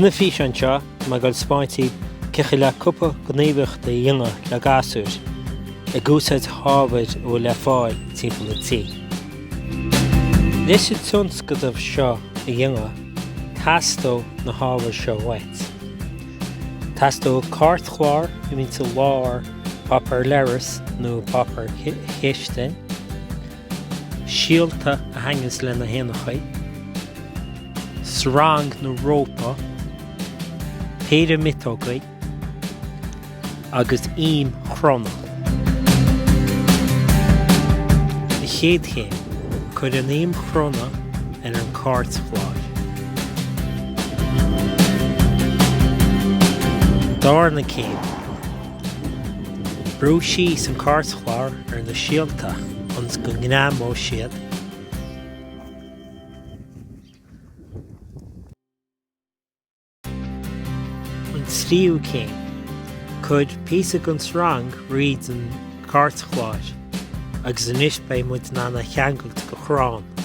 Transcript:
San físeán seo, tá mé ag dul 'spáint daoibh cén chaoi le cúpla gníomhaíocht a dhéanamh le gasúir, ag úsáid hábhair a bhfuil le fáil timpeall an tí. Leis an tionscadal seo a dhéanamh, teastóidh na hábhair seo uait. Teastóidh cairtchlár a bhíonn i lár páipéar leithris nó páipéar cistine, síolta a thaitníonns le na héanachaí, srang nó rópa, péire miotógaí agus ím chrona. An chéad chéim, cuir an ím chrona ar an cairtchlár. Darna céim. Brú síos an cairtchlár ar na síolta ionas go ngreamóidh siad. An tríú céim, Cuir píosa den srang thríd an cairtchlár agus anois beidh muid in ann é a cheangailt go crann.